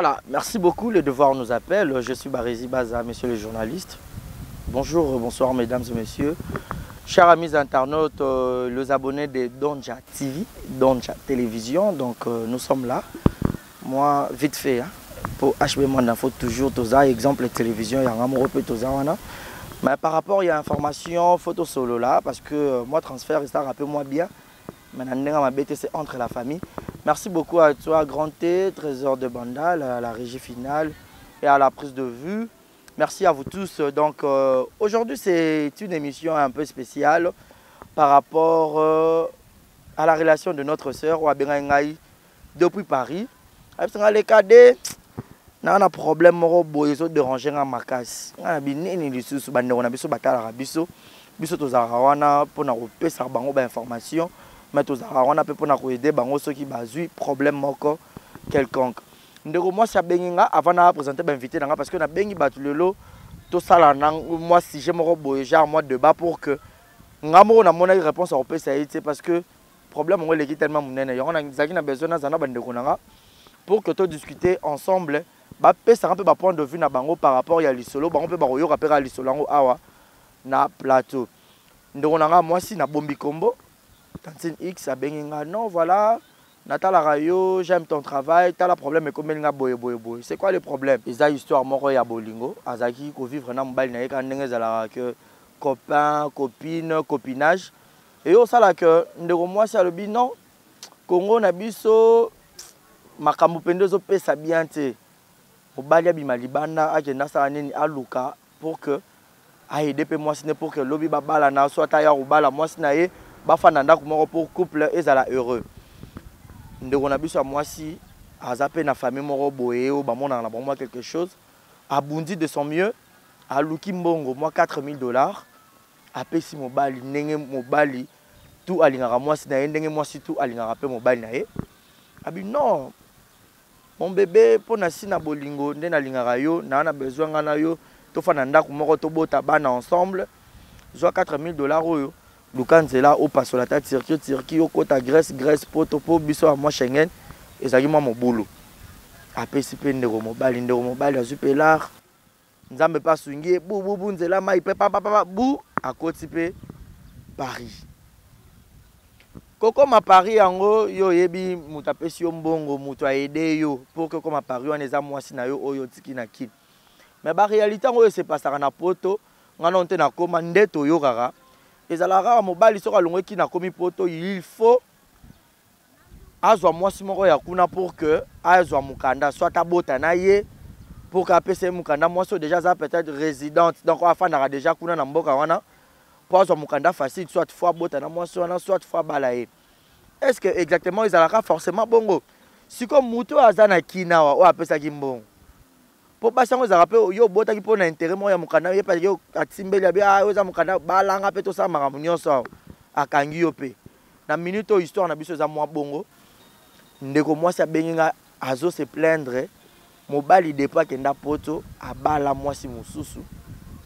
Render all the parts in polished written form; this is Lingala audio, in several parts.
Voilà, merci beaucoup. Le devoir nous appelle. Je suis Barezi Baza, monsieur le journaliste. Bonjour, bonsoir, mesdames et messieurs. Chers amis internautes, les abonnés de Donja TV, Donja Télévision, donc nous sommes là. Moi, vite fait, hein, pour HB Monde Info, toujours, toza, exemple télévision, il y a un mot toza, wana. Mais par rapport, il y a information, photo solo là, parce que moi, transfert, ça rappelle moi bien. Maintenant, ma BT, c'est entre la famille. Merci beaucoup à toi, Grand T, Trésor de Bandal, à la régie finale et à la prise de vue. Merci à vous tous. Donc, aujourd'hui, c'est une émission un peu spéciale par rapport à la relation de notre sœur Wabenga Ngai depuis Paris. Les cadets, na un problème moko boye ezo déranger nga makasi. Nga na binene lisusu bandeko na biso batalaka biso. Biso tozalaka wana mpona kopesa bango ba information, mais tozalaka wana mpe mpona koaider bango soki bazwi problème moko quelconque. Ndeko mwasi abengi nga avant na présenter ba invité na nga, parce que nabengi bato lelo tosala na mwa sujet moko boye, genre mwa débat, pour que nga moko namonaki réponse ya kopesa ye te, parce que problème yango eleki tellement monene. Yango nazalaki na besoin nazala na bandeko na nga pour que todiscuter ensemble, bapesaka mpe bapoint de vue na bango par rapport ya lisolo. Bango mpe bakoyoka mpe kaka lisolo yango awa na plateau. Ndeko na nga mwasi, nabombi kombo, Tantine X, abengi nga: "Non, voilà, natalaka yo, j'aime ton travail. Tala, problème ekomeli nga boye boye boye." C'est quoi le problème? Eza histoire moko ya bolingo. Azalaki kovivre na mobali na ye kaka ndenge ezalaka, ke copain, copine, copinage. Eyo osalaka, ndeko mwasi alobi: "Non, Kongo na biso makambo mpenza ezopesa bien te." Mobali abima libanda, akende asala nini, aluka pour que aaider mpe mwasi ne, pour que lobi babalana, so ata ya kobala mwasi na ye, bafanda ndako moko pour couple ezala heureux. Ndeko na biso ya mwasi aza mpe na famille moko boye oyo bamonaka na bango mwa quelque chose. Abundi de son mieux, aluki mbongo mwa 4000 $, apesi mobali, ndenge mobali tu alingaka mwasi na ye, ndenge mwasi tu alingaka mpe mobali na ye. Abi: "Non, mon bébé, mpo na si na bolingo nde nalingaka yo, naa na besoin nga na yo tofanda ndako moko, tobota bana ensemble. Zwa 4000 $ oyo, luka nzela opasola ta Turquie, Turquie okota Grèce, Grèce Poto, mpo biso ya mwa Schengen ezalaki mwa mobulu." Apesi mpe ndeko mobali. Ndeko mobali azwi mpe lar, Nzambe mpe asungi ye, bububu nzela mai mpe papapapa bu, akoti mpe Paris. Kokoma Paris yango, yo oyebi moto apesi yo mbongo, moto aaider yo pour que okoma Paris wana, eza mwasi na yo oyo otiki na Kini. Mais baréalité yango oyo esepasaka na Poto, nga nano te nakóma, nde toyokaka ezalaka kaka mobali soki alongwe Kini, akomi Poto, il faut azwa mwasi moko ya kuna pour que azwa mokanda, soit abota na ye pour que apesa ye mokanda. Mwasi oyo déjà aza peut-être résidente, donc oyo afandaka déjà kuna na mboka wana, mpo azwa mokanda facile, soit faut abota na mwasi wana, soit faut abala ye. Est ce que exactement ezalaka forcément bongo? Sikoyo motu oyo aza na Kini awa, oyo apesaki mbongo, mpo basi yango ezalaka mpe yo obotaki mpo na intérêt moko ya mokanda, ye mpe atimbeli, abi: "Ah, oyo eza mokanda, balanga mpe tosala makambo nyonso awa." Akangi yo mpe na minute oyo. Histoire na biso eza mwa bongo. Ndeko mwasi abengi nga, azo se plaindre. Mobali depuis akenda Poto, abala mwasi mosusu.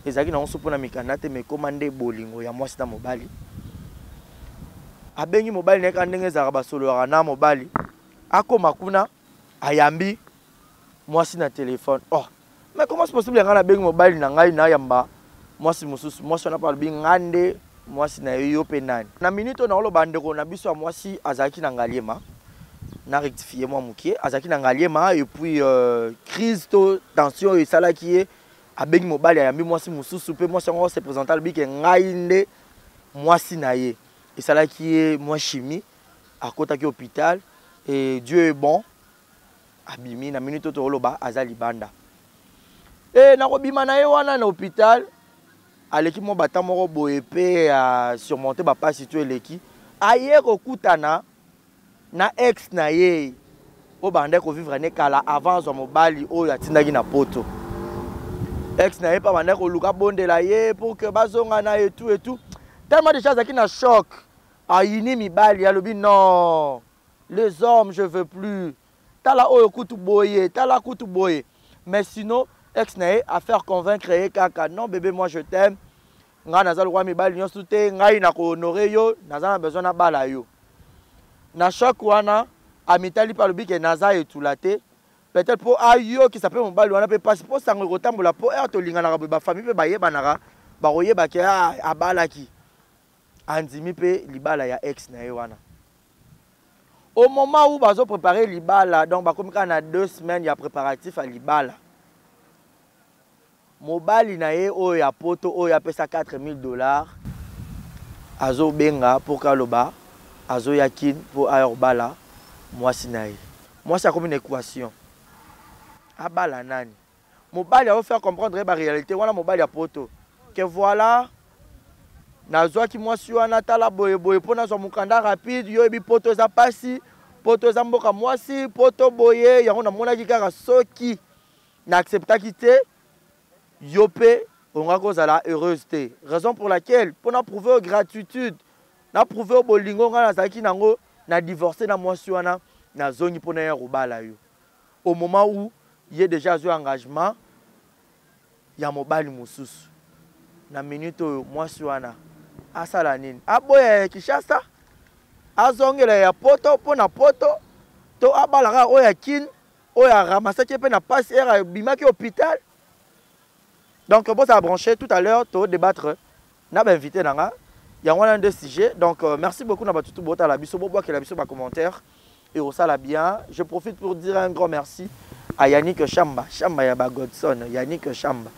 Ezalaki nango so mpona mikanda te, mais ekóma nde bolingo ya mwasi na mobali. Abengi mobali na ye kaka ndenge ezalaka, basololaka na mobali. Akóma kuna, ayambi mwasi na telefone. "Oh, mais comment c'est possible? Ngai nabengi mobali na ngai, nayamba mwasi mosusu." Mwasi wana mpe alobi: "Ngai nde mwasi na ye, yo mpe nani?" Na minute oyo naoloba, ndeko na biso ya mwasi azalaki na Ngaliema. Na rectifie mwa mokie, azalaki na Ngaliema. Et puis crise to tension oyo esalaki ye, abengi mobali, ayambi mwasi mosusu, mpe mwasi yango se présente, alobi ke ngai nde mwasi na ye. Esalaki ye mwa chimie, akotaki hôpital et Dieu est bon, abimi. Na minute oyo toloba, aza libanda. E nakobima na ye wana na hôpital, aleki mwa bata moko boye mpe asurmonte bapasi to eleki, aye kokutana na ex na ye oyo bandaki kovivre ne kala avant azwa mobali oyo atindaki na Poto. Ex na ye mpe bandaki koluka bondela ye pour que bazonga na ye, tout et tout. Tellement déjà azalaki na choc, ayini mibali, alobi: "Non, les hommes, je veux plus. Tala oyo kutu boye, tala kutu boye." Mais sinon ex na ye afaire convaincre ye kaka: "Non bébé, moi je t'aime, ngai naza lokwa mibali nyonso te, ngai nakohonorer yo, naza na besoin nabala yo." Na choc wana, amitali mpe, alobi ke naza etula te. Peut-être mpo ayokisa mpe mobali wana mpe mpasi, mpo sango ekotambola, mpo ere tolinganaka boye, bafamille mpe bayebanaka, bakoyeba ke ah, abalaki. Andimi mpe libala ya ex na ye wana. Au moment où bazo préparer libala, donc bakomi kaka na 2 semaines ya préparatif ya libala, mobali na ye oyo ya poto, oyo apesa 4000 $, azobenga mpo kaloba azoya Kine mpo aya kobala mwasi na ye. Mwasi akomi na équation, abala nani? Mobali azofaire comprendre ye baréalité wana, mobali ya poto, ke voilà, nazwaki mwasi wana, tala boye boye, mpo nazwa mokanda rapide. Yo oyebi poto eza pasi, poto eza mboka mwasi, poto boye. Yango namonaki kaka soki na acceptaki te, yo mpe ongaki kozala heureuse te. Raison pour laquelle, mpo na prouver yo gratitude, na prouver yo bolingo ngai nazalaki nango, na divorce na mwasi wana, nazongi mpo na ya kobala yo. Au moment où ye déjà azwi engagement ya mobali mosusu, na minute oyo mwasi wana asala nini? Aboya ya Kinshasa, azongela ya poto mpo na poto, to abala kaka oyo ya Kine, oyo aramasaki ye mpe na pasi ere abimaki hôpital? Donc bozala branché, tout à l'heure todébattre na bainvité na nga. Yango wana nde sujet. Donc merci beaucoup na bato tu botala biso, bobwakela biso bacommentaire et osala bien. Je profite pour dire un grand merci à Yannick Chamba Chamba ya bagodson, Yannick Chamba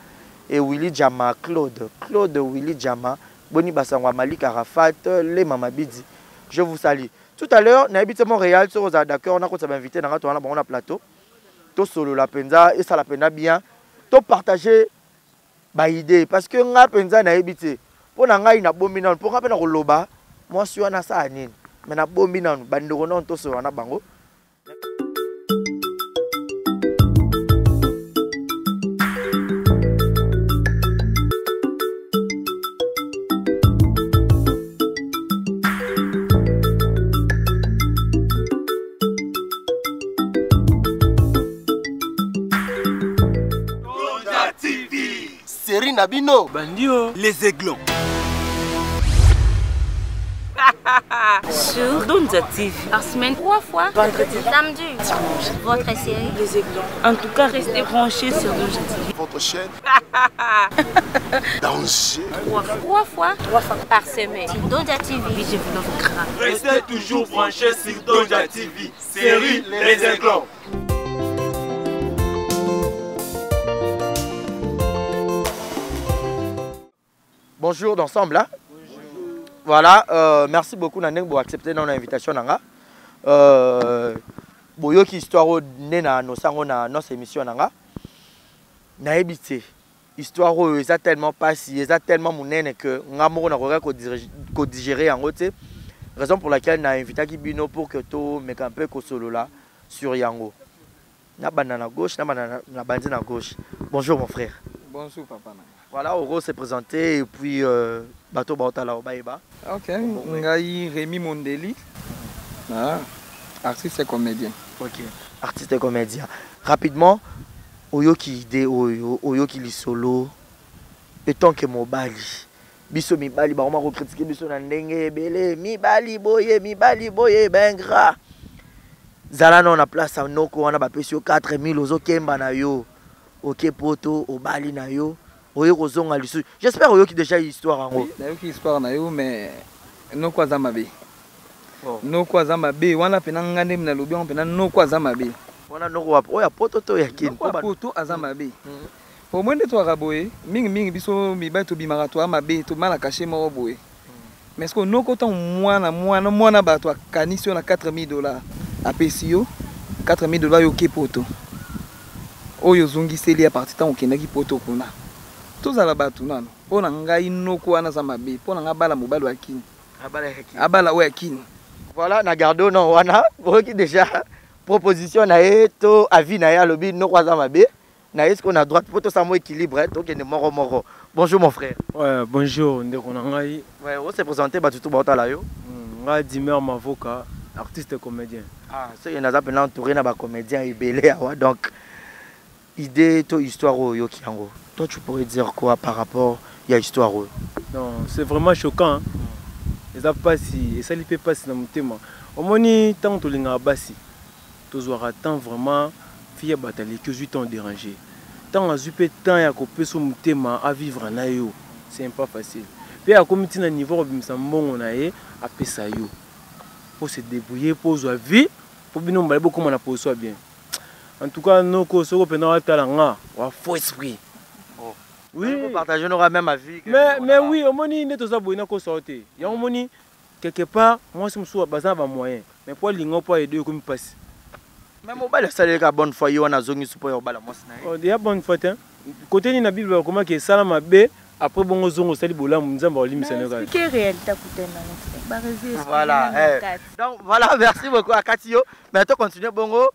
et Willy Jama, Claude Claude, Willy Jama, boni basango ya Malik Arafat, Lema Mabidi, je vous salue. Tout à l'heure nayebi te, Montréal, soki ozala d'accord, nakotisa bainvité na nga to wana bango na plateau, tosolola mpenza, esala mpenza bien, topartage baidée, parce que nga mpenza nayebi te. Mpo na ngai nabombi nanu, mpo nga mpe na koloba mwasi wana asala nini, me nabombi nanu bandeko nanu, tosolola na bango. Donja TV, série na bino bandio. Les Aiglons. Sur Donza TV. Par semaine, trois fois. Vendredi, samedi, dimanche. Votre série. Les Aiglons. En tout cas, restez branchés sur Donza TV. Votre chaîne. Danger. Trois fois. Trois fois. Trois fois par semaine. Sur Donza TV. Je vous l'offre grave. Restez toujours branchés sur Donja TV. Série Les Aiglons. Bonjour d'ensemble, hein? Voilà, merci beaucoup na ndenge bo accepter dans l'invitation nanga. Boyoki histoire oyo nde na nosango na nos émission nanga. Nayebi te, histoire oyo eza tellement pasi, eza tellement monene que nga moko nakoki kodigérer yango te. Raison pour laquelle na invitaki bino pour que tomeka mpe kosolola sur yango. Nabanda na gauche, nabanda na bandi na gauche. Bonjour mon frère. Bonjour papa na. Voilà, Oro s'est présenté et puis bato baotala bayeba. Ok, ngai Rémi Mondeli, ah, artiste et comédien. Ok, artiste et comédien. Rapidement, oyoki idée oyo, oyoki lisolo, étant que mobali, biso mibali bakoma kocritiquer biso na ndenge ebele, mibali boye, mibali boye, baingrat. Zala na place ya noko wana, bapesi yo 4000, ozokemba na yo, oke poto, obali na yo, oye kozonga lisusu. J'espère oyoki déjà histoire yango. Nayoki histoire na yo, mais noko aza mabe. Oh. Noko aza mabe wana mpena, nga nde nalobi yango mpena, noko aza mabe. Wana noko wapi? Oyo ya poto to ya Kini? Noko ya poto aza mabe. Po moi nde toyaka boye, mingimingi biso mibali tobimaka, toya mabe, tobima na cachet moko boye. Mais ce que noko, ntango mwana mwana mwana bato akanisi yo na 4000 $, apesi yo 4000 $, yo oke poto, oyo ozongiseli ya parti ntango okendaki poto kuna. Tozala bato nano. Mpo na ngai noko wana aza mabe. Mpo na ngai abala mobali oyo akini, abala oyo akini. Voilà, na garde non wana oyoki déjà proposition na ye to avis na ye, alobi noko aza mabe na ye. Sikoyo na droite, mpo tosala mo équilibre, tokende moko moko. Bonjour mon frère. Ouais, bonjour ndeko na ngai. Ouais, ose présenter, bato tu baotala yo. Ngai Dimer Mavoka, artiste et comédien. Ah, soki naza mpena entouré na bacomédien ebele awa. Donc idée to histoire oyo oyoki yango, toi tu pourrais dire quoi par rapport ya histoire oyo? Non, c'est vraiment choquant, hein? Eza mpasi, esali mpe mpasi na motema. Omoni, ntango tolingaka basi, tozwaka temps vraiment. Fille ya bato aleki ozwi temps déranger. Ntango azwi mpe temps ya kopesa motema a vivre na yo, c'est pas facile. Mpe akomi ntina niveau kobimisa mbongo na ye apesa yo mpo se débrouiller mpo ozwa vie mpo bino mobale bokóma na position ya bien. En tout cas noko soko mpenza watala nga wa faux esprit. Oh. Oui. Partager n'aura même avis. Mais oui, omoni nde toza boye nakosa yo te. Yango omoni quelque part mwasi mosusu baza na bamoyen mais mpo alinga mpo aide ekomi mpasi. Mais mobali asalelaka bonne foi ye wana azongisi mpo ya kobala mwasi na ye. Oh, ya bonne foi te. Kote nini na Bible bakomaki esala mabe après bongo ozonga osali bolamu Nzambe akolimisa nayo kaka. Expliquer réalité akutani nango te. Barezi Voilà. Eh. Donc voilà, merci beaucoup Akati yo. Mais to continuer bongo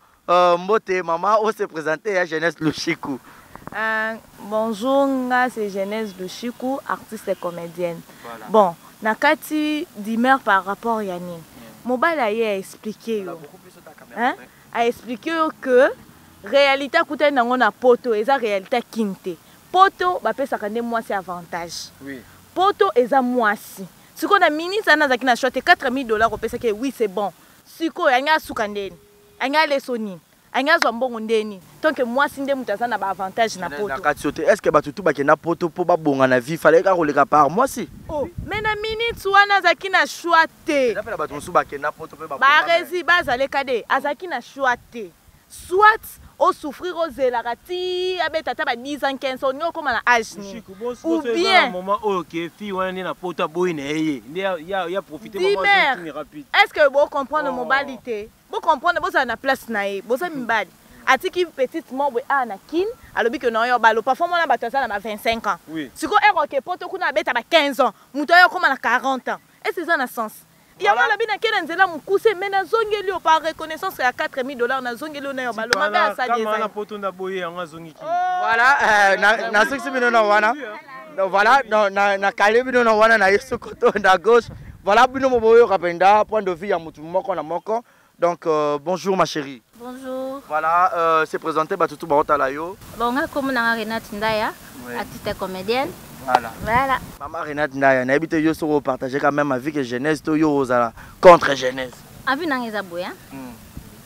mbote maman o se présenter ya Jeunesse Lushiku. Bonjour, nga c'est Jeunesse Lushiku, artiste et comédienne. Voilà. Bon, nakati d'humeur par rapport ya nini? Mobali aye a expliquer yo. Hein? A expliquer yo que réalité akutani nango na poto eza réalité kin te. Poto bapesaka nde mwasi avantage. Oui. Poto eza mwasi. Sikoyo na minute wana azalaki na choix te 4000 dollars opesaki ye oui c'est bon. Sikoyo angi asuka ndeni? Angi aleso nini? Angi azwa mbongo ndeni? Donc mwasi nde moto aza na ba avantage na poto. Na kati te, est-ce que bato tout bakenda poto po babonga na vie fallait kaka koleka par mwasi? Oh, mais na minute wana azalaki na choix te. Eza pe na bato mosusu bakenda poto pe babonga. Barezi bazaleka de, azalaki na choix te. Soit osouffrir ozelaka ti abeta ata ba 10 ans 15 ans olingi okóma na âge nini? Ou bien moment oyo ke fille wana nde na poto aboyi na ye nde ya profiter maman rapide. Est-ce que bo comprendre mobali te? Bo comprendre bozala na place na ye, boza mibali. Atiki petite mort boye awa na Kin, alobi ke na yo balo parfois mwana bato aza na ba 25 ans. Oui. Sikoyo ero ke poto kuna abeta ba 15 ans, moto ayo akóma na 40 ans. Est-ce eza na sens? Yango alobi nake na nzela mokuse mais nazongeli yo par reconnaissance ya 4000 dollars nazongeli yo na yo balo mabe asali eza. Poto nda boye yango azongi ki. Voilà, na sukisi bino na wana. Donc voilà, na na kale bino na wana na yesu koto na gauche. Voilà bino moboyo kapenda point de vue ya mutu moko na moko. Donc bonjour ma chérie. Bonjour. Voilà, c'est présenté batutu baotala yo. Bon, nga comme na Renate Ndaya, ouais. Artiste et comédienne. Voilà. Voilà. Maman Renate Ndaya, na habité yo soko partager quand même avec jeunesse to yo ozala contre jeunesse. Avi nanga eza boya.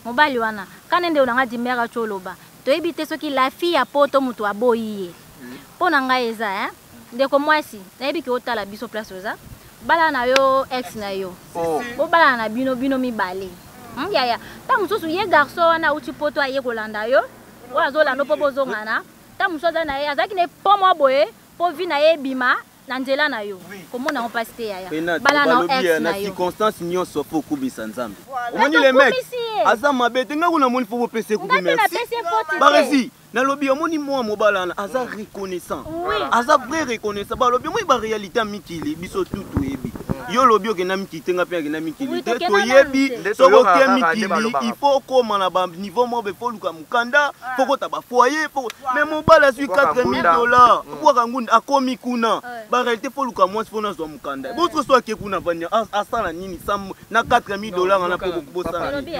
Mobali wana, kana nde onanga di mère choloba. To ebite soki la fille ya poto mutu aboyi ye. Pona nga eza hein. Ndeko mwasi, nayebi ke otala biso place oza. Bala na yo ex na yo. Bobala na bino bino mibale. Yaya, ta mususu ye garçon wana uti poto aye kolanda yo. Oyo azolanda po bozongana. Ta mususu aza na ye, azalaki na po mwa boye, po vi na ye bima na nzela na yo. Komona ngo pasi te yaya. Bala na ex na yo. Na circonstance nyonso faut kubisa Nzambe. Omoni le mec aza mabe te nga kuna moni faut bopesa kuku merci. Barezi nalobi omoni mwa mobala wana aza reconnaissant. Aza vrai reconnaissant. Balobi omoni ba réalité ya mikili biso tout toyebi. Yo lobi okenda mikili te nga mpe akenda mikili te toyebi soki oke mikili il faut okóma na ba niveau moko be faut luka mokanda faut kota ba foyer faut mais mobali azwi 4000 dollars obwaka ngunda akomi kuna ba réalité faut luka mwasi mpo nazwa mokanda boso so ake kuna vandi asala nini na 4000 dollars wana mpo bosala nini?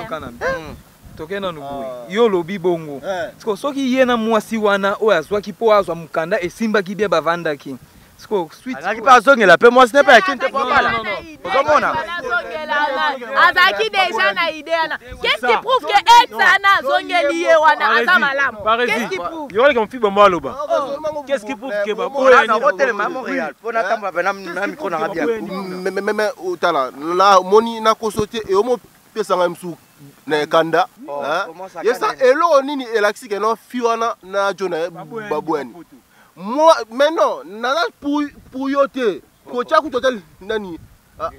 Toke nanu boye yo lobi bongo siko soki ye na mwasi wana oyo azwaki mpo azwa mokanda esimbaki bien bavandaki siko suite azalaki mpe azongela mpe mwasi ne mpe akini te mpo abala ozomona azalaki déjà na idée wana. Qu'est-ce qui prouve que ex wana azongeli ye wana aza malamu? Qu'est-ce qui prouve? Yo oleka mofi bombo aloba. Qu'est-ce qui prouve que baboya otelema Montréal mpo natambola mpe na micro nanga bien? Mais otala na moni nakoso te eomo pesanga msu na kanda yesa eloko nini elakisi ke non fi wana na jo na baboyani moi mais non naza pour yo te kotia kutu ata nani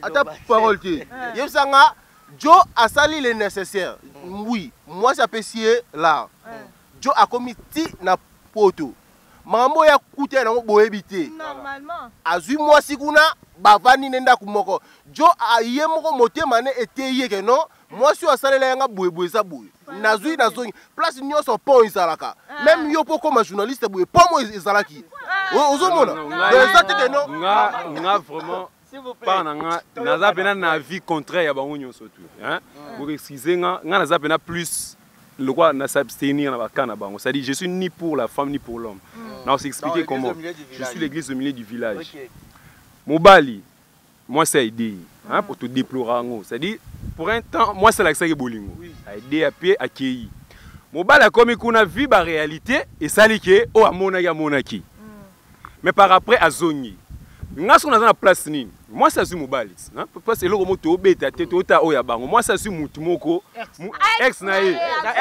ata parole te yebisanga jo asali le nécessaire. Oui, mwasi apesi ye lar jo akomi ti na poto makambo ya kuta nango boyebi te. Azwi mwasi kuna bavandi nde ndako moko jo aye moko motema ne eteyi ye ke non mwasi oyo asalela yanga boye boye eza boye nazwi nazongi place nyonso pont ezalaka même yo mpo okoma journaliste boye pont mo ezalaki ozomona eza te ke non nga vraiment par na nga naza pena na vie contraire ya bango nyonso tu hein vous excusez nga nga naza pena plus le quoi na s'abstenir na baka na bango, c'est-à-dire je suis ni pour la femme ni pour l'homme. Na s'expliquer comment je suis l'église au milieu du village. Mobali moi c'est aidé hein pour te déplorer ngo, c'est-à-dire pour un temps moi c'est la que bolingo aidé à pied accueilli. Mobali akomi kuna, vi ba réalité esali ke oyo amonaki amonaki. Mais par après azongi. Nga soki naza na place nini, mwasi azwi mobali place eloko moko tobeta te, tota oyo ya bango, mwasi azwi mutu moko ex na ye,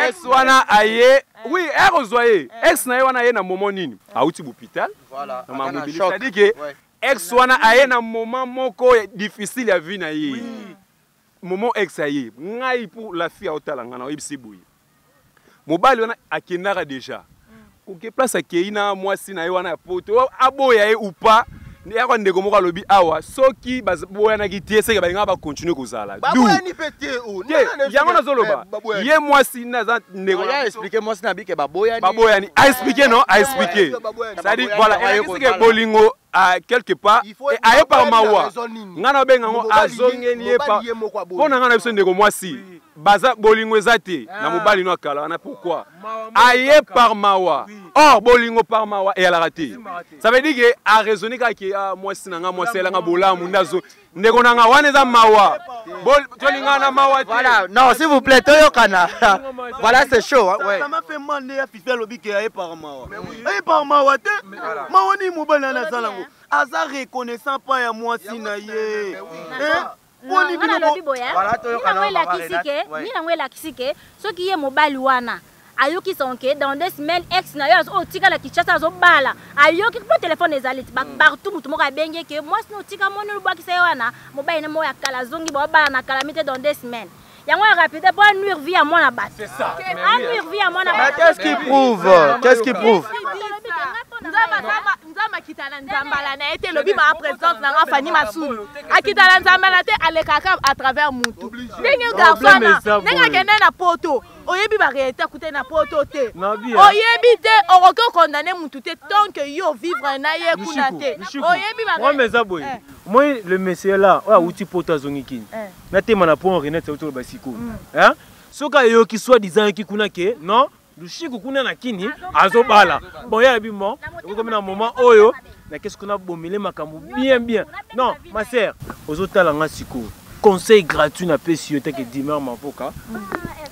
ex wana aye, oui, akozwa ye ex na ye wana aye na moment nini, auti l'hôpital na mamobili, c'est-à-dire que ex wana aye na moment moko difficile ya vie na ye, moment ex aye. Ngai pour la fille aotala ngai na oyebisi boye, mobali wana akendaka déjà koke place, akei na mwasi na ye wana ya poto, aboya ye ou pas, yaka ndeko moko alobi awa, soki baboyanaki te, seke balingaka bacontinue kozala. Baboyani mpe te. Yango nazoloba, ye mwasi nde aza ndeko. Explique mwasi na bike baboyani. Baboyani, aexplique, non, aexplique, c'est-à-dire voilà, elakisi ke bolingo quelque part aye par mawa. Ngai nabenga yango azongeli ye mpo na ngai na biso. Ndeko mwasi, baza bolingo eza te na mobali no akala wana. Pourquoi aye par mawa? Or bolingo par mawa eyalaka te. Ça veut dire que araisonne kaka ke mwasi na nga, mwasi elanga bolamu nde azo ndeko na nga wana eza mawa, tolingana na mawa te. Voilà, non, s'il vous plaît, toyokana. Voilà, c'est chaud, hein, ouais. Ça m'a fait mal nde ya Fifi alobi ke aye par mawa. Aye par mawa te. Mawa nini? Mobali nani aza nango, aza reconnaissant pa ya mwasi na ye. Poni bino nalobi boye, nini elakisi ke, nini yango elakisi ke soki ye mobali wana ayoki sonke dans 2 semaines ex na yo oyo otikala Kinshasa azobala, ayoki mpo telefone ezali partout, motu moko abengi ke mwasi na otika moni olobwakisa ye wana, mobali ne moko ya kala azongi, baobala na kala mi te dans 2 semaines, yango ya rapide mpo anuire vie ya mwana bato, anuire vie ya mwana bato. Qu'est-ce qui prouve? Qu'est-ce qui prouve? Nzambe akita na nzambala na ye te. Elobi maa présidente na nga Fani Masulu, akita na nzambala te, alekaka à travers mutu. Ndenge garçon wana, ndenge akende na poto, oyebi baréalité akutani na poto te, oyebi te. Okoki okondane mutu te tant que yo vivre na ye kuna te, oyebi. Moi eza boye, moi le monsieur là oyo awuti poto azongi kini, natema na pont Renet, auti oloba sikoyo, soki ayoki soit disant ayoki kuna ke non, Lushiku kuna na kini azobala, bon, ye ayebi mo ekokomi na moment oyo nakesi kuna bomele makambo bien bien. Non, ma sœur, ozotala nga sikoyo, conseil gratuit napesi yo teke Dimer Mavoka,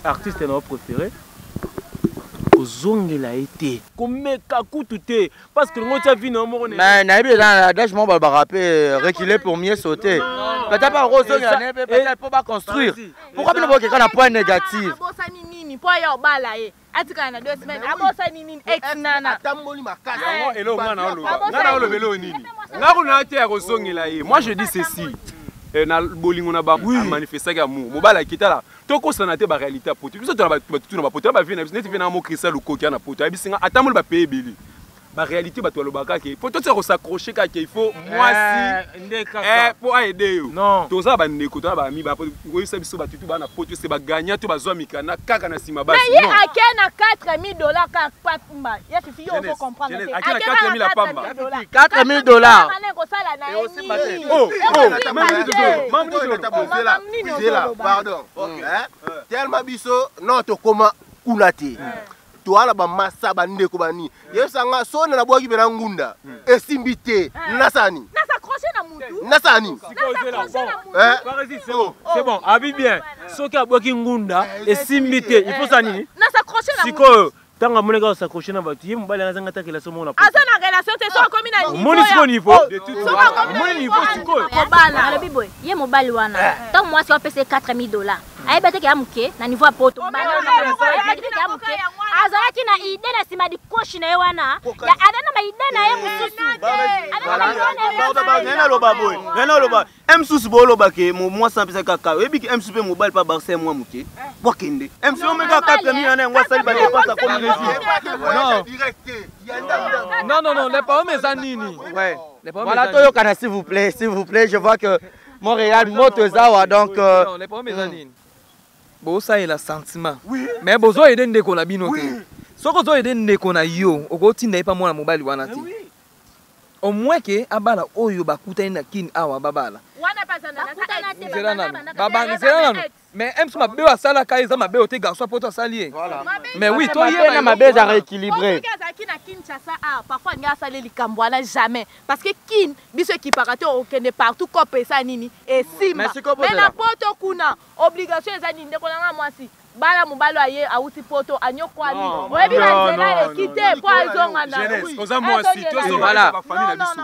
artiste na yo préféré, kozongela ye te, komeka kutu te, parce que ngo tia vie na yo moko. Mais nayebi eza na adage moko balobaka mpe: reculer pour mieux sauter. Peut-être pas kozongela ne mpe peut-être mpo baconstruire. Pourquoi bino bokeka na point négatif? Abosani nini mpo aya obala ye, atikala na 2 semaines? Abosani nini ex nana? Atamboli makasi. Yango eloko nga na oloba, nga na oloba eloko nini, nga kuna te ya kozongela ye. Moi je dis ceci, na bolingo na bamanifestaki amour, mobali akitala, tokosana te baréalité ya poto. Biso tona batutu na bapoto na bavie na biso, neti vie na mo Christian Lukoki na poto, ayebisi nga atamboli bapaye ebele, baréalité bato balobaka ke po totika kos'accrocher kaka, il faut mwasi mpo aide yo. Toza bandeko, toza bami, koyebisa biso batutu bana poto se baganya to bazwa mikanda kaka na nsima. Basi ye ake na 4000 $ kaka pamba ya Fifi, yo ozo comprendre te. Ake na 4000 ya pamba. 4000 $. Kosala na ye nini? Pardon, tellement biso non tokoma kuna te, toala bamasa bandeko bani yebisanga so na nabwaki mpe na ngunda esimbi te, nasani nasani. C'est bon, abi bien, soki abwaki ngunda esimbi te, il faut sa nini sikoyo? Ntango amonaki as'accroche na bato, ye mobali azanga ata relation moko na aza na relation te. So akomi na omoni sikoyo niveau, omoni niveau sikoyo. Alobi boye, ye mobali wana, ntango mwasi wapesa ye 4000 $, ayebi te ke ya moke na niveau ya poto, ayebaki te ke ya moke. Azalaki na idée na nsima dikoshi na ye wana, aza na baidée na ye mosusu. Ngai naloba boye, ngai naloba mosusu, booloba ke mwasi apesa kaka, oyebi ke mosusu mpe mobali mpe abarse mwa moke bwakende mosusu omeka 4000 wana, yango asali badépenses, akomi. Non, non, non, les problèmes eza nini? Ouais. Voilà, toyokana, s'il vous plaît, s'il vous plaît, je vois que Montréal moto ezawa, donc non, les problèmes eza nini? Bosalela sentiment, mais bozoyede ndeko na bino te. Soki ozoyede ndeko na yo, okotinda ye mpa mwana mobali wana te, au moins ke abala oyo bakutani na kini awa, babala. Nzela nano, nzela nano, mais mso mabe oyo asalaka eza mabe oyo te, garçon poto asali ye, mais oui. Toyeba mabe ezaka équilibré. Azalaki na Kinshasa awa, parfois alingi asala likambo wana jamais, parce que kin biso ekipaka te, okende partout, kope esa nini esimba. Mais na poto kuna obligation eza nini? Ndeko nanga mwasi. Bala mobali aye awuti poto anyokwami. Oyebi ba nzela eleki te po azonga na. Jeunesse, oza mwasi, tozonga na ba famille na biso.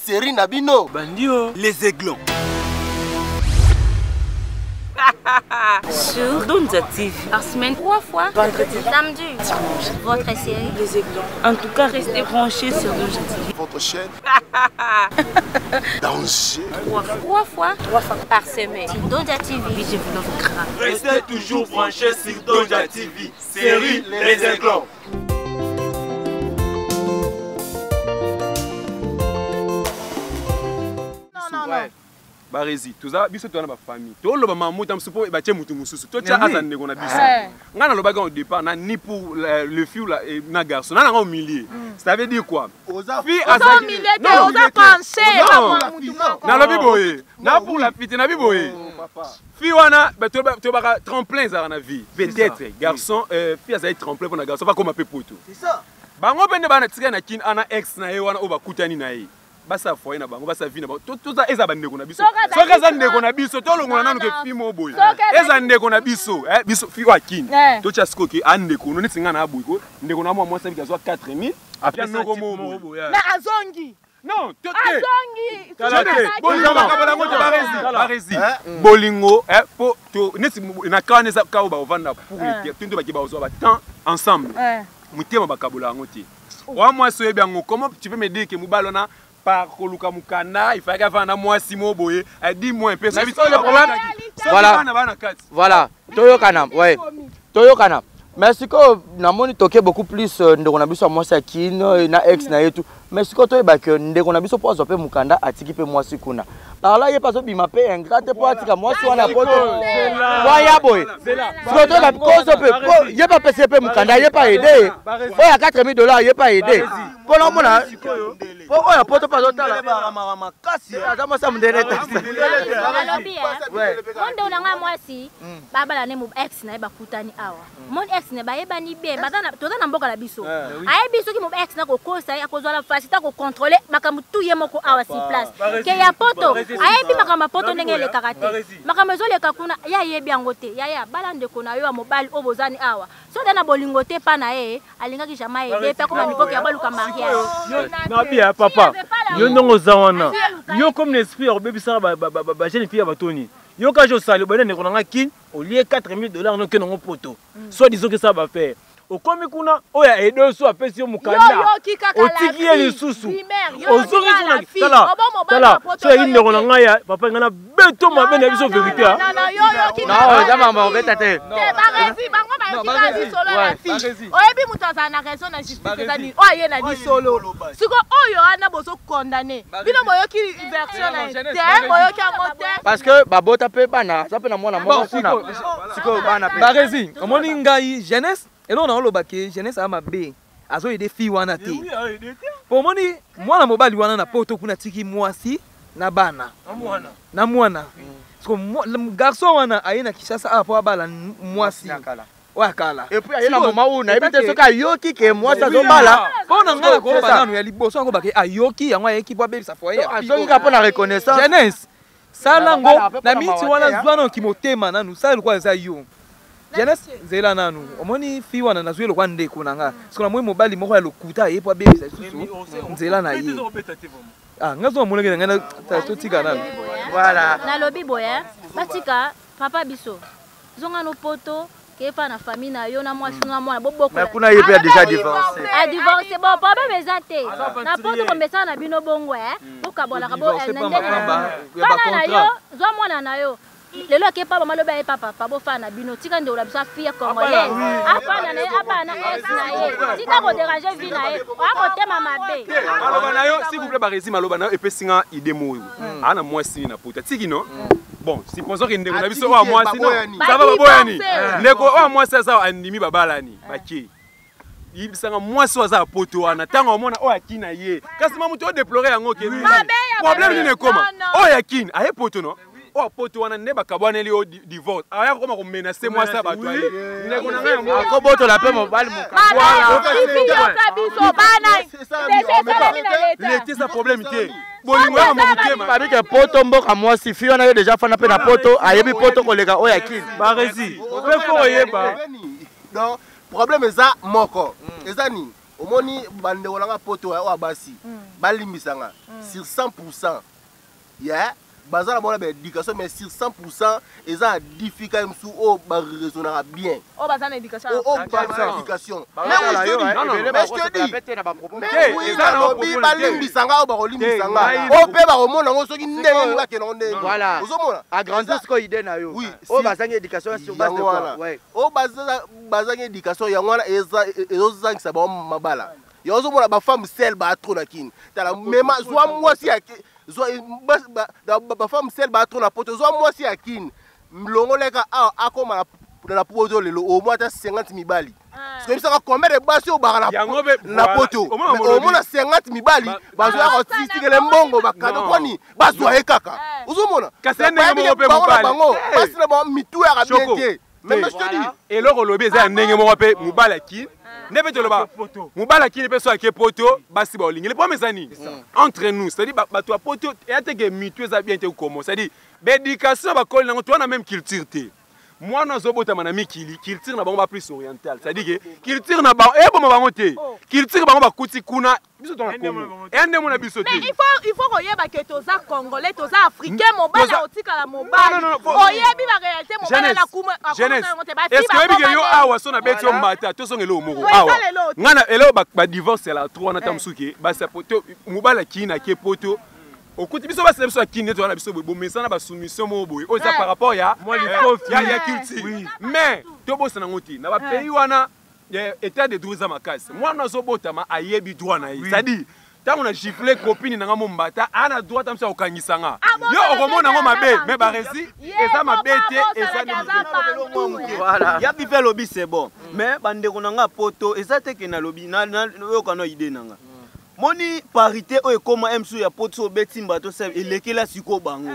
Série na bino. Bandio. Les aiglons. Sur Donza TV. Par semaine, 3 fois. Vendredi, samedi, dimanche. Votre série. Les aiglons. En tout cas, restez branchés sur Donza TV. Votre chaîne. Danger. 3 fois. 3 fois. 3 fois par semaine. Sur Donza TV. Je vous l'offre grave. Restez toujours branchés sur Donza TV. Série Les Aiglons. Barezi, toza biso toza na bafamille toloba mamuta mosusu mpo batie motu mosusu totya aza ndeko na biso ngai nalobaki au départ na ni pour le fille na garçon na nanga au milieu. Ça veut dire quoi? Fille azali nalobi boye na pour la fille te nabi boye fille wana tobaka tremplin ezalaka na vie peut-être garçon fille azali tremplin mpona garçon bakoma mpe poto bango mpe nde bana tika na kini ana ex na ye wana oyo bakutani na ye basa foyer na bango basa vie na bango toza eza bandeko na biso soki eza ndeko na biso tolongola nanu ke fi mo boye eza ndeko na biso biso fi oyo akini totya sikoyo ke andeko no neti ngai na aboyi ko ndeko na mwa mwasi abiki azwa 4000 apia noko mo boye na azongi. Non, azongi. Bolingo makambo te barezi. Bolingo po to neti na ka neza ka ba ovanda pour les tundu ba ki ba ozwa ba temps ensemble. Mutema bakabola yango te. Wa mwasi oyebi yango comment tu peux me dire que mobali wana par koluka mukanda il fallait avoir na mwasi mo boye dis moi un peu ça le problème. Voilà. Voilà. Toyokana, ouais. Toyokana. Mais ce que namoni toke beaucoup plus ndeko na biso ya mwasi ya kino na ex na ye tout. Mais ce que toyeba que ndeko na biso po azwa pe mukanda atiki pe mwasi kuna. Par là ye paso bima pe ingrate po atika mwasi wana poto. Wa ya boye. Ce que toyeba kozo pe ye pa pese pe mukanda ye pa aider. Oya 4000 dollars ye pa aider. Pona mona po oya poto pazo tala. Aza mwasi ya mundele te. Nalobi monde na nga mwasi babala ne mo ex na ye bakutani awa. Mon ex ne bayebani bien baza toza na mboka na biso. Ayebi soki mo ex na kokosa ye akozwa la facilité ko contrôler makambo tout ye moko awa sur place. Ke ya poto ayebi makambo poto ndenge elekaka te. Makambo ezoleka kuna ya yebi yango te. Ya ya bala ndeko na yo ya mobali oyo bozani awa. So na bolingo te pa na ye alingaki jamais aider pe koma niveau ya baluka mariage. Na bien papa. Yo ndongo za wana. Yo comme l'esprit obebisa ba ba jeune fille ya batoni. Yo ka jo sali bana ndeko na nga kin au lieu 4000 dollars no ke nango poto. Soit disons que ça va faire. Okomi kuna oya edo so apesi yo mukanda. Otiki ye lisusu. Ozongi kuna tala. Tala so yi ndeko na nga ya papa nga na beto mabe na biso vérité. Non non yo yo ki. Non, eza mama obeta te. Te barezi bango ba yoki ka lisolo la fille. Oyebi mutu azala na raison na justice eza ni oyo ye na lisolo. Siko oyo ana bozo condamner. Bino boyoki version na te boyoki yango te. Parce que babota pe bana, za pe na mwana moko kuna. Siko bana pe. Barezi, omoni ngai jeunesse eloko na oloba ke jeunesse a mabe azo aider fille wana te. Po omoni mwana mobali wana na poto kuna tiki mwasi na bana. Na mwana. Parce que garçon wana aye na Kinshasa awa po abala mwasi. Oyo akala. Et puis aye na moment où nayebi te soki ayoki ke mwasi azobala. Mpo na ngai nakoloba nanu ya liboso yango bake ayoki yango ayeki po abebisa foyer ya Azongi kaka mpo na reconnaissance. Jeunesse sala ngo na miniti wana zwa nanu kimotema nanu sala lokola eza yo. Jeunesse nzela nanu omoni fille wana nazwi lokola ndeko na nga. Parce que namoni mobali moko ya lokuta aye po abebisa lisusu nzela na ye. Ah nga zo monaki na ngai totika nanu. Voilà. Nalobi boye batika papa biso. Zonga no poto kepa na famille na yo na mwasi na mwana boboko. Mais kuna ye pe a déjà divorcé. A divorcé bon problème eza te. Na poto komesana na bino bongo bokabolaka bo na ndenge. Bana na yo zwa mwana na yo. Lelo akepa mama loba ye papa papa bofana na bino tika nde ola biso fille congolaise. Afana na ye abana ex na ye. Tika ko déranger vie na ye. Akotema mabe. Maloba na yo s'il vous plaît barezi maloba na yo epesinga idée moyo. Ana mwasi na pota. Tiki non? Bon, supposons que ndeko na biso oyo mwasi non. Ça va baboyani. Ndeko oyo mwasi aza andimi babalani. Bake. Yebisanga mwasi oyo aza ya poto wana ntango amona oyo akini na ye kasi ma moto odeplore yango ke problème nini ekoma oyo akini aye poto no oyo poto wana nde bakabwaneli yo divorce aya kokoma komenase mwasi ya bato aye ndeko na ngai akobotola mpe mobali lete eza problème te bolingo ya motema babike poto mboka mwasi fi wana ye deja fanda mpe na poto ayebi poto koleka oyo akini baresi mpe fo oyeba. Donc problème eza moko, eza nini? Omoni bandeko nanga poto oyo ya basi, balimbisa nga, sur 100 ya baza na bona baéducation, mais sur 100 eza na difficulté mosusu oyo baraisonnaka bien. Oyo baza na éducation. Oyo baza na éducation, mais oui, je te dis, mais je te dis, mais oui, nalobi balimbisa nga, oyo bakolimbisa nga, oyo mpe bakomona yango soki ndenge nini bakende yango ndenge nini. Ozomona agrandir sikoyo idée na yo, oyo bazangi éducation sur base de quoi? Oyo bazangi éducation, yango wana ezozangisa bango mabala. Yango ozomona bafemme sel baatro na kini. Tala, mema zwa mwasi ya bafemme sel baatro na poto, zwa mwasi ya kini, longoleka awa, akoma na poto lelo au moins ata 50 mibali. Soyebisaka combien de basi oyo baka na poto, omona 50 mibali bazoya kotitikele mbongo, bakado poni bazwa ye kaka. Ozomona bango na bango basi na bango mitu yaka bien te. Même je te dis, eloko olobi eza ya ndenge moko mpe mobali akini nde mpe toloba mobali akini mpe so ake poto basi baolingeli. Problème eza nini entre nous? C'est à dire bato ya poto eya teke mitu eza bien te komo, c'est à dire baéducation bakoli nango toza na même culture te. Mwana azobotama na mikili, culture na bango ba plus orientale, c'est à dire que culture na bango eboma bango te, culture bango bakuti kuna, biso tona Congo eya nde mona biso te. Mais il faut koyeba ke toza congolais, toza africain, mobali otikala mobali, oyebi ba réalité, mobali na kuma. Jeunesse, est ce que oyebi ke yo awa so na beti yo mbata, tosonga eloko moko awa, ngai na eloko badivorce ya la trois wana, ta mosusu ke basi ya poto, mobali akii na ke poto, okuti biso basi na biso akini neti wana biso boye bomesana basoumission moko boye oyo eza par rapport ya culture. Mais tobosana yango te, na bapays wana état de droit eza makasi. Mwana azobotama ayebi droit na ye, c'est-à-dire ntango na gifle copine nanga mombata, aa na droit tamso ya kokangisa nga. Yo okomona yango mabe, mais baresi eza mabe te, eza. Ya bipe alobi c'est bon, mais bandeko na nga poto eza te ke nalobi oyoka na idée na nga. Moni parité oyo ekóma msu ya poto, so obeti mbato se elekela sikoyo bango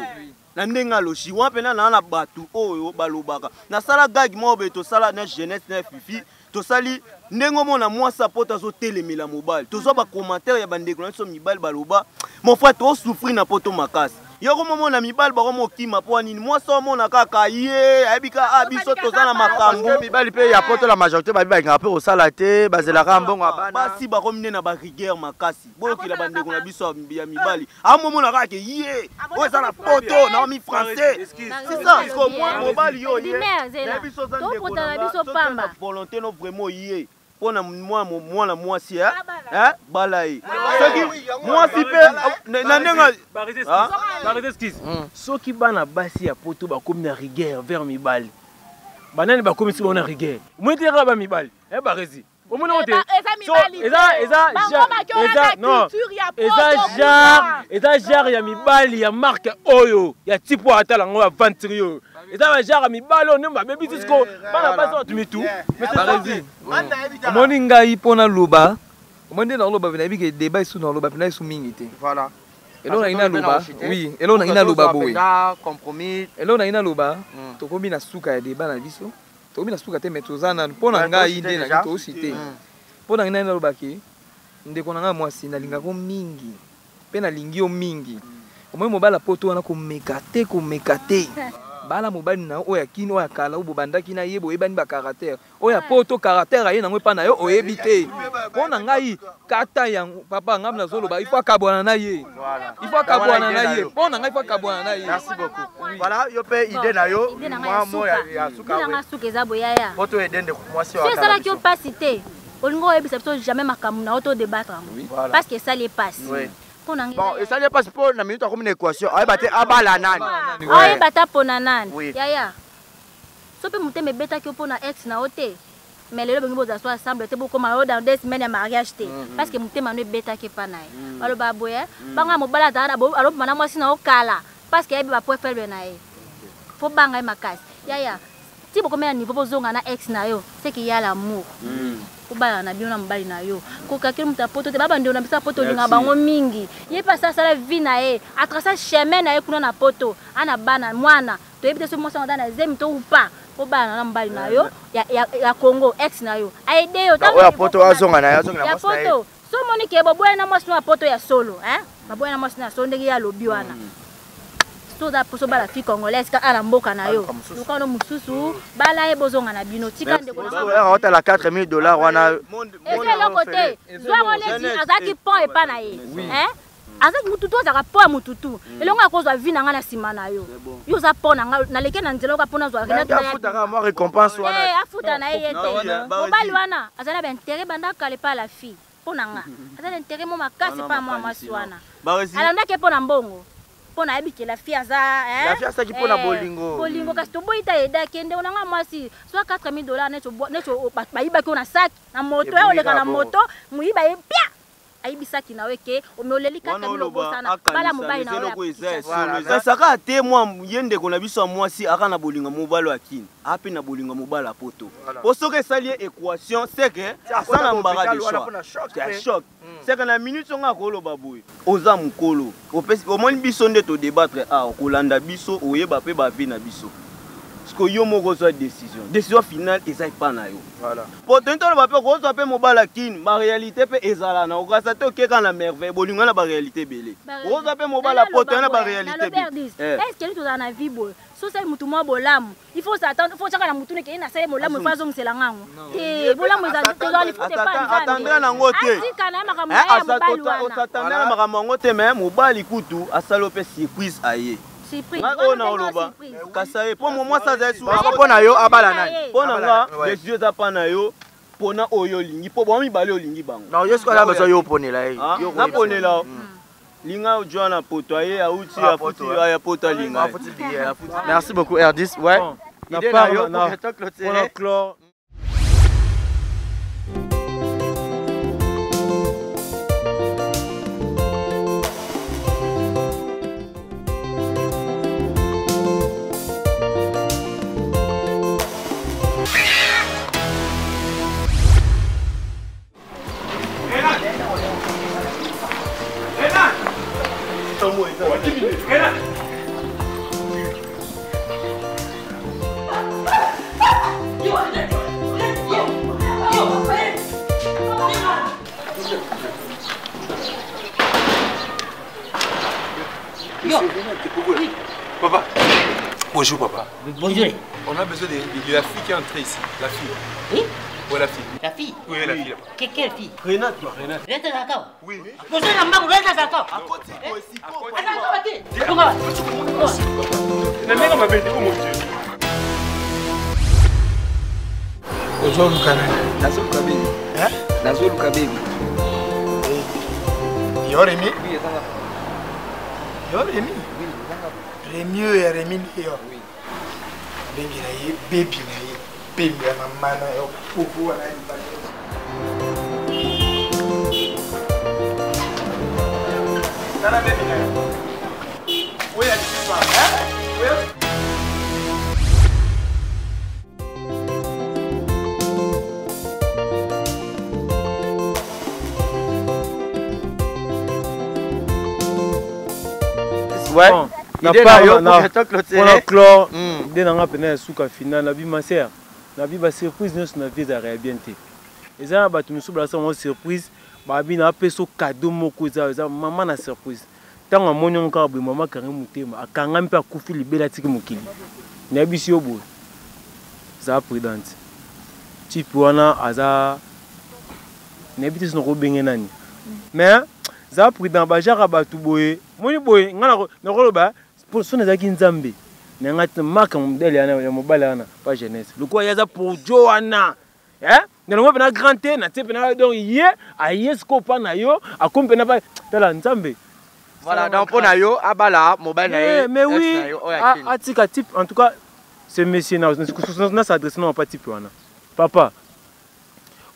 na ndenge aloshi wana mpena naa na bato oyo balobaka. Nasala gag moko boye, tosala na jeunesse na fifi, tosali ndenge omona mwasi ya poto azotelemela mobali, tozwa bacommentaire ya bandeko na biso mibali, baloba: "Mon frère, tosouffrir na poto makasi." Yoko momona mibali bakoma okima mpo nini? Mwasi omona kaka ye ayebi ka a biso toza na makambo. Mibali mpe ya poto, la majorité babi balingaka mpe kosala te, bazelaka mbongo ya bana. Basi bakomi nde na barigueur makasi. Boyokela bandeko na biso ya mibali, amomona kaka ke ye oyo eza na poto naomi français, c'est ça. Parce moi mobali yo ye nayebi so oza ndeko na biso pamba. Volonté no vraiment ye mpona mwana mwasi bala ye, soki mwasi mpe na ndenge. Soki bana basi ya poto bakomi na rigueur vers mibali, banani bakomisi bango na rigueur? Omoni te kaka bamibali baresi, omoni yango te? Eza genre ya mibali ya marque oyo ya type oyo atala yango aventurier oyo, eza bagenre ya mibali oyo nde babebisi siko bana basi bato mitu. Omoni ngai mpo naloba, omoni nde nakoloba, nayebi ke débat esu nakoloba mpena esu mingi te. Eloko nangi naloba, oui, eloko nangi naloba boye, eloko nangi naloba, tokomi na suka ya débat na biso, tokomi na suka te, mais toza nanu. Mpo na ngai nde nangi tosi te, mpo na ngai nani nalobaki: ndeko na ngai mwasi, nalingako mingi mpe nalingi yo mingi. Omoni mobali poto wana, komeka te, komeka te. Bala mobali na yo oyo akini, oyo akala, oyo bobandaki na ye, boyebani bacaractère. Oyo ya poto, caractère aye nango epa na yo oyebi te. Mpo na ngai, kata yango papa. Ngai nazoloba, il faut akabwana na ye, il faut akabwana na ye. Mpo na ngai, il faut akabwana na ye. Merci beaucoup. Voilà, yo mpe idée na yo, mwa mo ya suka. Idée na suka eza boyaya. Po to aider ndeko mwasi. So esalaki yo mpasi te, olingi oyebisa biso jamais makambo na yo, to débattre yango, parce que esali epasi. Bon, esali epasi mpo na minute akomi na équation, ayeba te abala nani. Ayeba ta mpona nani. Yaya, so mpe motema ebetaki yo mpona ex na yo te, mais lelo bongi bozala so ensemble te, bokóma yo dans 2 semaines ya mariage te, parce que motema no ebetaki epa na ye. Baloba boye, banga mobali azala alobima na mwasi na yo kala, parce que ayebi bapoint faible na ye. Fo banga ye makasi, yaya. Ti bokomela niveau bozonga na ex na yo, c'est qu'il y a l'amour. Kobalana na bino na mobali na yo. Kokakeli moto ya poto te, ba bandeko na biso ya poto olinga bango mingi. Ye mpe asala vie na ye, atraça chemin na ye kuna na poto, ana bana mwana, toyebi te soki mwasi yango aza na zemi to ou pas. Kobalana na mobali na yo ya Congo, ex na yo. Aide yo. Oyo ya poto azonga na ye, azonga na ya mwasi na ye. poto. So omoni ke boboya na mwasi na ya poto ya solo, hein? Baboya na mwasi na ya solo ndenge ye alobi wana. So oza poso bala fille congolaise ka ala mboka na yo. Luka no mususu, bala ye bozonga na bino. Tika ndeko na nga. Otala 4000 dollars wana. Eza eloko te. Zwa ngo neti azalaki pont epa na ye. Hein? Azalaki mututu, azalaka pont ya mututu. Elongo akozwa vie na nga na sima na yo. Yo oza pont na nga, naleke na nzela oka pont nazwa Renate na ya. Afutaka mwa récompense wana. Eh, afuta na ye ye te. Mobali wana azali na ba intérêt banda kala epa la fille. Mpo na nga. Aza na intérêt mo makasi epa mwa mwasi wana. Alandaki ye mpo na mbongo. Mpo na yebi ke la fille aza, hein? La fille asaki mpo na Eh, bolingo. Bolingo kasi toboyi ta yeda kende ona nga mwasi soit 4000 dollars neti obwa, neti o, ba, bayibaki yo na sac na moto, Ebongi ya oleka na kaka bongo. moto, moyiba ye pia. Ayibi saki na yo ke omeoleli Wana 4000 oloba, obosana. akanisa, Bala mobali na yo ya eloko eza ya Kinshasa. solo, eza saka te mwa ye ndeko na biso ya mwasi aka na bolingo mobali ya Kin, ape na bolingo mobali ya poto. Po soki esali ye équation, c'est que Ti aza na akota embarras de hôpital wana choix. mpo na choc Ya pe. choc. C'est que na minute songa akoloba boye, oza mokolo, opesi, omoni biso nde to débattre awa, kolanda biso, oyeba pe ba vie na biso. Parce que yo moko ozwa décision. Décision finale eza epa na yo. Voilà. Po toyini toloba pe kozwa pe mobali ya Kin, ba réalité pe ezala na okasa te okeka na merveille, bolingo na ba réalité ebele. Ba Ozwa pe mobali ya poto na ba réalité Nalobi ebele. Erdis, Eh. est-ce que tozala na vie boye? So sali mutu mwa bolamu, il faut s'attendre, il faut chaka na mutu ne ke na sali bolamu, il faut azongisela ngango. Te, bolamu eza tozala lifuta epa Nzambe. Attendre na ngo te. Atika na ye makambo Eh, na ye ya asa- mobali ota- wana. osatandela na makambo yango te, mais mobali kutu asali ope surprise aye. Surprise. Nga Wana oyo na ndenge oloba, surprise. kasa ye, po mo mwasi azali su- Mpo mpo na yo, abala nani? Mpo na Abala nga, nani? Ouais. décision eza mpa na yo, mpona oyo olingi, mpo bango mibale olingi bango. Non, yo sikoyo aza besoin yo oponela ye. Ah, Yo okoyebisa. naponela yo. Linga ojwa na poto, aye, auti, Ah, afuti, poto, aya, poto alinga. Afuti billet. Merci beaucoup, Erdis. Ouais. Bon, na Idée part na yo na- pour bientôt clôturer. pour la clore. Papa. Bonjour papa. Bonjour. On a besoin de la fille qui est entrée ici. La fille. Oui? Ouais, la fille. La fille? Oui, la fille là-bas. Quelle fille? Renate. Renate. Renate Zakao? Oui. Bonjour, la maman, Renate Zakao. Attends, oh mon Dieu. Ozoluka nani? Nazoluka baby. Hein? Nazoluka baby. Yo Rémi? Oui, ezanga. Yo Rémi? Oui, ezanga. Rémi oyo ya Rémi nde yo. Oui. Bengi na ye baby na ye. Baby ya mama na yo. Popo wana libala. Tala baby na yo. Oyo ya lisusu, hein? Oyo. Ouais. Bon, na Idée part na yo na- pour bientôt clôturer. mpona clore, idée na nga pena ya suka final, nabi ma sœur, nabi ba surprise nyonso na vie ezalaka ya bien te. Eza na bato mosusu balasa bango surprise, babi na apesa cadeau moko eza, eza mama na surprise. Ntango amoni yango kaka boye, mama akangi motema, akangami mpe akufi libela atiki mokili. Nayebisi yo boye, zala prudente. Type wana aza, nayebi te soki nakobenge nani. Mais zala prudent, bajaka bato boye, moni boye, nga nakoloba, po so nazalaki Nzambe, na nga te marque ya modèle ya mobali wana, pas jeunesse. Lokola ye aza pour Joe wana. Hein? Na longo pena grand T, na tie pena donc ye, aye sikoyo pa na yo, akomi pena pa, tala Nzambe. Voilà, donc pour na yo, abala, mobile na ye, Eh, mais ex oui, na yo, oyo akini. atika type, en tout cas, ce monsieur na, na, na s'adresse non pas type wana. Papa,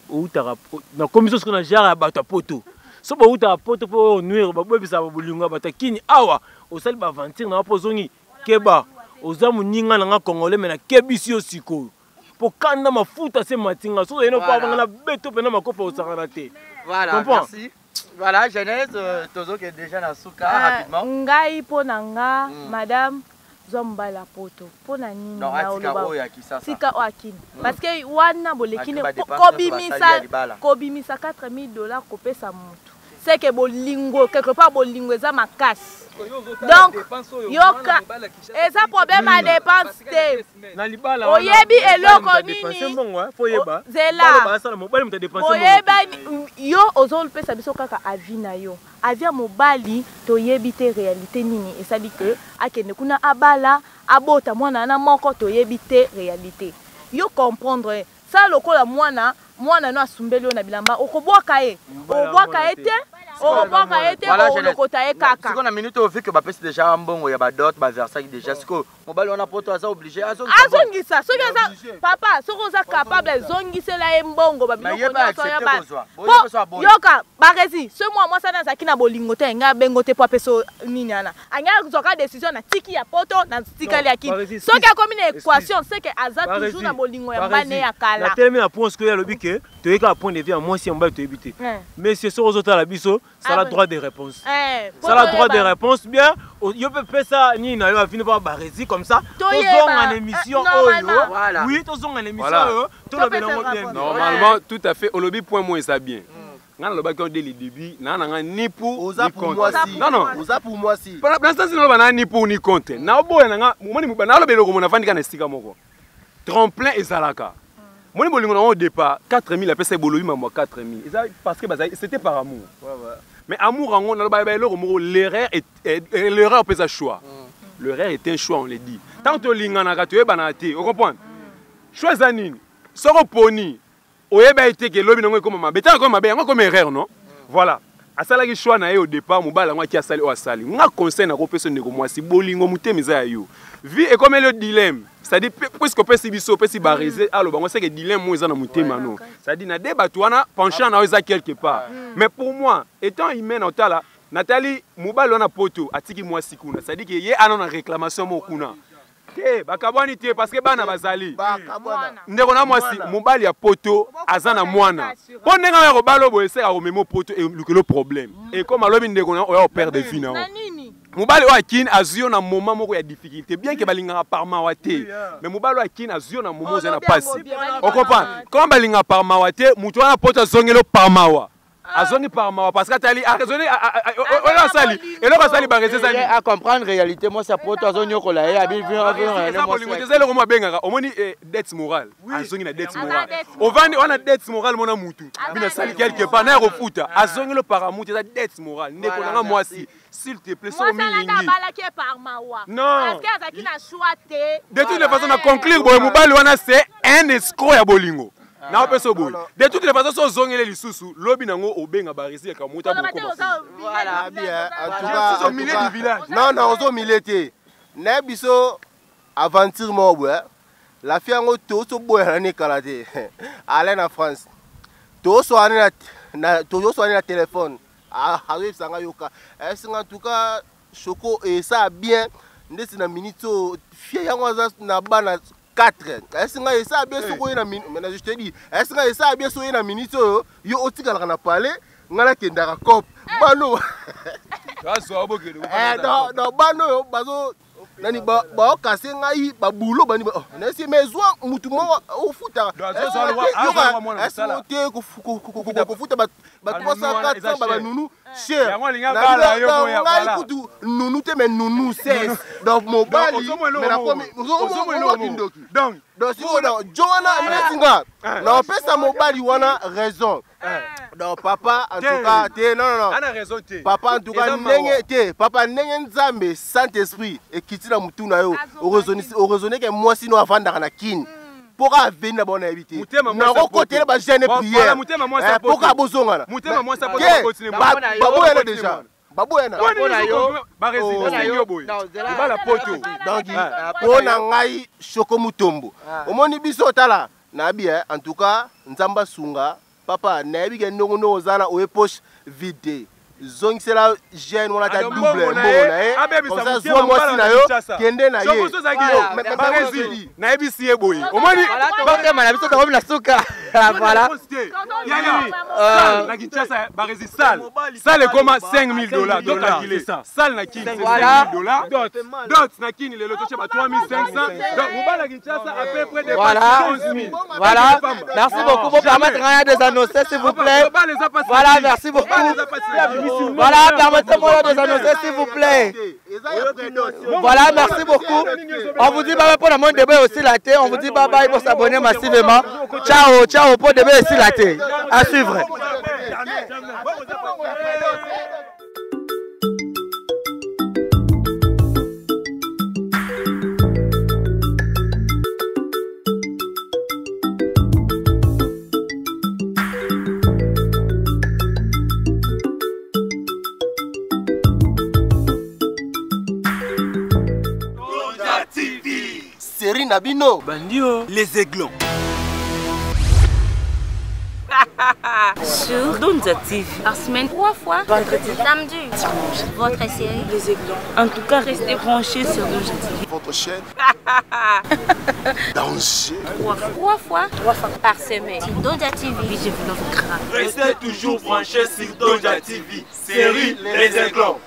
outaka, na commission ce qu'on a genre ya bato ya poto. So ba outaka poto po nuire, ba bobisa ba bolingo ya bato ya kini awa, osali ba aventure na po zongi keba. Oza moninga na nga congolais mais nakebisi yo sikoyo. Po kanda mafuta se matinga soki ozali no pa nga na beto pena makofa osakana te. Voilà, Comprends? merci. Voilà, Genèse, tozoke déjà na suka rapidement. Ngai mpo na nga, madame, zwa mobali ya poto. Mpo na nini? Non, na atika oloba- oyo ya Kisasa. Tika oyo akini. Parce que wana boleki ne Malgré ba dépenses nyonso basali kobimisa ya libala. kobimisa 4000 $ kopesa motu. C'est que bolingo quelque part, bolingo eza makasi. Donc yoka, eza problème ya dépense te. Na libala Oyebi eloko nini? Mbongo fo yeba. Zela. Balo basala mobali moto adepense mbongo. Oyebani, yo ozopesa biso kaka avis na yo, avis ya mobali, toyebi te réalité nini esali ke akende kuna, abala, abota mwana wana moko, toyebi te réalité. Yo comprendre sa lokola mwana, mwana no asumbeli yo na bilamba, okobwaka ye, okobwaka ye te, okobwaka ye te, Voilà, okolokota ye kaka. Sikoyo na minute oyo, vu que bapesi déjà mbongo ya badot, baversaki déjà, sikoyo mobali wana poto aza obligé azongisa mbongo. Azongisa soki aza papa, soki oza capable, ezongisela ye mbongo, Mais babiloko ye ba nyonso accepte oyo kozwa. Boye Po, pe so aboyi. yoka Baresi, soki mwa mwasi wana azalaki na bolingo te, ngai abengo te mpo apesa nini wana, angai azwaka décision na tiki ya poto na tikali ya kini. Baresi, Soki excuse. akomi na équation, c'est que aza Baresi, toujours na bolingo ya Baresi, mbane ya kala. Natelemi na point sikoyo, alobi ke toyeka point de vue ya mwasi, ya mobali toyebi te. Monsieur, soki ozotala biso, sala Ah, bon. droit de réponse. Po Sala droit de toyeba. réponse bien. Yo mpe pesa nini na yo afini mpo Baresi, comme ça Toyeba. tozonga na émission Eh, oyo. normalement. Voilà. Oui, tozonga na émission Voilà. oyo, tolobela yango Topesa bien. rapport. Normalement, tout à fait, olobi point mo eza bien. Nga nalobaki yango dès le début, naa na nga ni pour Oza ni pour contre. mwasi. Non, non. Oza pour mwasi. Na sens naloba naa ni pour ni contre, naoboya na nga moni naloba eloko mo navandi kaka na esika moko. Tremplin ezalaka moni bolingo nango au départ, 4000 apesa ye, bolobi mambo ya 4000 eza parce que bazali, c'était par amour. Mais amour yango, naloba ba eloko moko, l'erreur mpe eza choix. L'erreur est un choix, on le dit. Tant tolinganaka, toyebanaka te, ocomprendre choix eza nini. Soki oponi, oyeba ete ke elobi nango ekoma mabe, ntango ekoma mabe, yango ekoma erreur. Non, voilà, asalaki choix na ye au départ. Mobali yango aki asali oyo asali. Nga conseil nakopesa ndeko mwasi, bolingo motema eza ya yo. Vie ekomeli yo dilemme, c'est-à-dire puisque opesi biso, opesi Baresi, aloba ngo seke dilemme mo eza na motema no, c'est-à-dire na de bato wana, penchant na yo eza quelque part. Mais pour moi, étant humain, na otala, natali mobali wana poto atiki mwasi kuna, c'est-à-dire ke ye ana na réclamation moko kuna te, bakabwani te parce que bana bazali. Bakabwana. Ndeko na mwasi, mobali ya poto aza na mwana, mpo ndenge oya kobala boye, eseka komema poto elukelo problème. Ekoma alobi ndeko na oya operdre vie na yo. Na nini? Mobali oyo akini azwi yo na moment moko ya difficulté, bien ke balingaka par mawa te, mais mobali oyo akini azwi yo na moment ozali na Olobi pasi. yango bien, balingaka Ocomprendre mawa. comment balingaka par mawa te, moto wana poto azongeli yo par mawa, azongi par mawa parce que atali araisonne oyo asali, eloko asali Baresi ezali A comprendre réalité, mwasi ya poto azonyokola ye, abi Eza bolingo te, eza eloko mo abengaka, omoni, dette morale. Azongi na dette morale. Dette. Ovandi wana dette morale, mona mutu bino asali quelque part na ya kofuta, azongeli par amour te, eza dette morale. Ndeko nanga mwasi, s'il te plaît, soki Mwasi alanda omilingi abalaki ye par mawa. Non. Parce que azalaki na choix te. De toutes les façons, na conclure boye, mobali wana c'est un escroc ya bolingo. Na opesa boye, de toutes les façons, so ozongeli lisusu, lobi nango obenga Baresi yaka mota. Koloba te, oza Voilà. Bien, en tout Je cas, suis au en milieu tout cas- du village. Non, non, ozo milieu te. Nayebi biso aventure moko boye. La fille yango tozoboyana ne kala te. Ale na France. Tozoswana na téléphone. Ah, azoyebisa nga yoka. Esinga en tout cas Choco et ça bien ndeti na minute oyo fille yango aza na bana 4. Esinga esa bien soki oye na minute, maintenant je te dis, esinga esa bien soki oye na minute oyo, yo otikalaka na palais, nga nakendaka cop bano. Azwa bokende. Donc bana oyo bazo nani baokase ngai babulo bani oh, nasi mais zwa mutu moko ofutaka. Donc, azwa mwana mosala. Te, kofuta ba 300 400 banunu cher. Yango alingi abala yo boya, ngai voilà. Kutu nunu te, mais nunu 16, donc mobali. Donc, ozomona eloko mais nakomi moko. Ozomona eloko moko. omokindoki. Donc Donc sikoyo, donc jo wana neti nga naopesa mobali wana raison. Donc papa, en Te. tout cas te, non, non, non. Ana raison te. Papa, en tout cas, Eza mawa. ndenge te, papa, ndenge Nzambe Saint Esprit ekiti na mutu na yo, oraisonne ke mwasi no avandaka na Kini mpo ka aveni na bango, nayebi te. Motema mwasi ya Nakokotele poto. bajeune Bon, prière. voilà, motema mwasi ya Mpo ka poto. bozongana. Motema mwasi ya poto Ke, bakotine mwana. baboyana Bakotine déjà, mwana. baboyana. Mpona na yo- Baresi, Oh. nasengi yo boye, Non, zela- libala poto. Donc Ah. mpo na ngai, Shoko Mutombo, omoni biso otala nayebi, en tout cas Nzambe asunga papa. Nayebi ke ndongo ndongo oza na oye poche vide. Zongisela jeune wana ta double mbongo na ye. Comme ça zwa mwasi na yo kende na ye. Barezi nayebisi ye boye. Omoni batema na biso tokomi na suka. Voilà. Yaya, na Kinshasa Barezi salle. Salle ekoma 5000 dollars. Donc calculer. Salle na Kin c'est 5000 dollars. Dot na Kin lelo toche ba 3500. Donc mobala na Kinshasa à peu près Voilà. 11 000. Voilà. Merci beaucoup. Pour permettre rien des annoncer s'il vous plaît. Voilà, merci beaucoup. Voilà, permettez-moi de annoncer s'il vous plaît. Voilà, merci beaucoup. On vous dit bye bye pour le monde de aussi la thé. On vous dit bye bye pour s'abonner massivement. Ciao, ciao pour demain aussi la thé. À suivre. Série Nabino. Bandio. Les Aiglons. Sur Donza TV. Par semaine, 3 fois. Vendredi, samedi, dimanche. Votre série. Les Aiglons. En tout cas, restez branchés sur Donza TV. Votre chaîne. Danger. 3 fois. 3 fois par semaine. Sur Donza TV. Je vous l'offre grave. Restez toujours branchés sur Donza TV. Série Les Aiglons.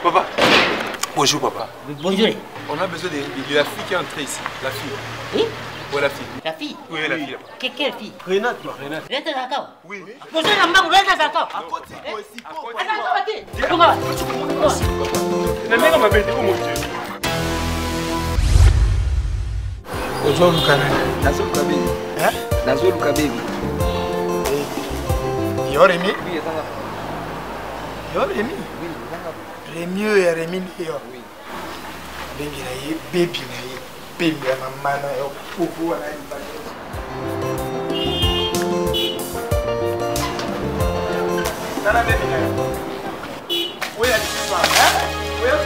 Papa. Bonjour papa. Bonjour. On a besoin de la fille qui est entrée ici. La fille. Oui. Oui, la fille. La fille. Oui, la fille. Quelle fille? Renate. Renate. Renate Zakao. Oui. Bonjour, Nambango, Renate Zakao. Ozoluka nani? Nazoluka baby. Hein? Nazoluka baby. Yo Remy? Oui, ezanga. Yo Remy? Oui, ezanga. Remy oyo ya Remy nde yo. Oui. Abengela ye baby na ye. Baby ya mama na yo. Popo wana libala. Tala baby na yo. Oyo ya lisusu, hein? Oyo.